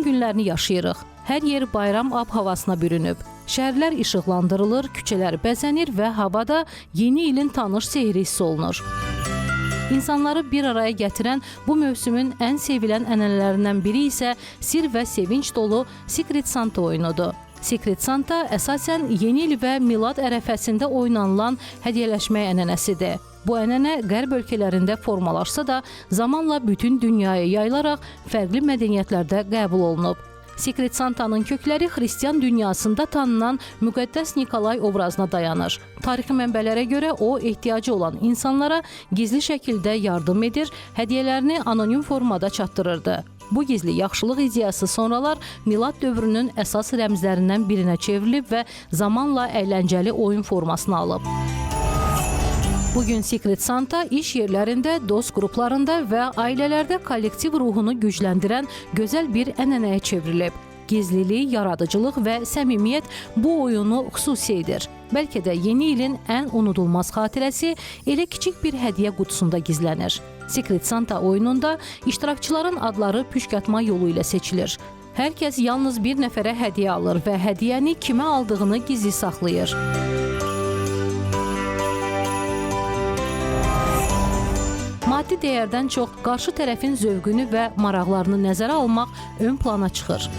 Yeni ilin günlərini yaşayırıq. Hər yer bayram ab-havasına bürünüb. Şəhərlər işıqlandırılır, küçələr bəzənir və havada yeni ilin tanış sehri hiss olunur. İnsanları bir araya gətirən bu mövsümün ən sevilən ənənələrindən biri isə sir və sevinç dolu Secret Santa oyunudur. Secret Santa əsasən yeni il və Milad ərəfəsində oynanılan hədiyyələşmə ənənəsidir. Bu ənənə qərb ölkələrində formalaşsa da, zamanla bütün dünyaya yayılaraq fərqli mədəniyyətlərdə qəbul olunub. Secret Santa'nın kökləri xristian dünyasında tanınan müqəddəs Nikolay obrazına dayanır. Tarixi mənbələrə görə o ehtiyacı olan insanlara gizli şəkildə yardım edir, hədiyyələrini anonim formada çatdırırdı. Bu gizli yaxşılıq ideyası sonralar Milad dövrünün əsas rəmzlərindən birinə çevrilib və zamanla əyləncəli oyun formasını alıb. Bugün Secret Santa iş yerlərində, dost qruplarında və ailələrdə kollektiv ruhunu gücləndirən gözəl bir ənənəyə çevrilib. Gizlilik, yaradıcılıq və səmimiyyət bu oyunu xüsusi edir. Bəlkə də yeni ilin ən unudulmaz xatirəsi elə kiçik bir hədiyyə qutusunda gizlənir. Secret Santa oyununda iştirakçıların adları püşk atma yolu ilə seçilir. Hər kəs yalnız bir nəfərə hədiyyə alır və hədiyyəni kimə aldığını gizli saxlayır. Maddi dəyərdən çox qarşı tərəfin zövqünü və maraqlarını nəzərə almaq ön plana çıxır.